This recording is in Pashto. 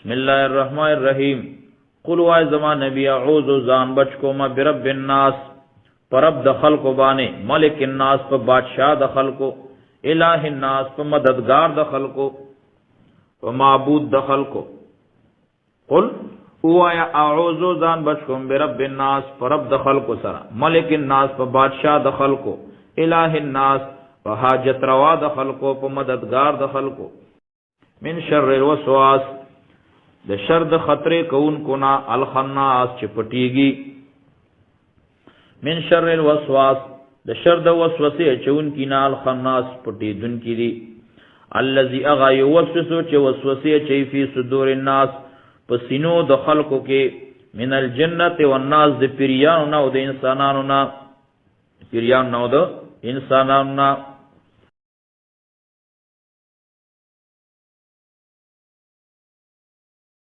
بسم الله الرحمن الرحیم. قل وای زما نبی، اعوذ ځان بچ کوم، برب الناس پرب د خلقو باندې، ملک الناس په بادشاہ د خلقو، الہ الناس په مددگار د خلقو، په معبود د خلقو. قل اوایا اعوذ ځان بچ کوم، برب الناس پرب د خلقو سره، ملک الناس په بادشاہ د خلقو، الہ الناس په حاجت روا د خلقو، په مددگار د خلقو، من شر الوسواس د شر د خطرې کون کنا، الخناس چې پټیږي، من شر الوسواس د شر د وسوسې چون کینا، الخناس پټیدون کی دي، الذي اغا یوسوسو چې وسوسې چي، فی صدور الناس په سینو د خلقو کې، من الجنت والناس د پیریانو نه او د انسانانو نه، پیریانو نه او د انسانانو نه.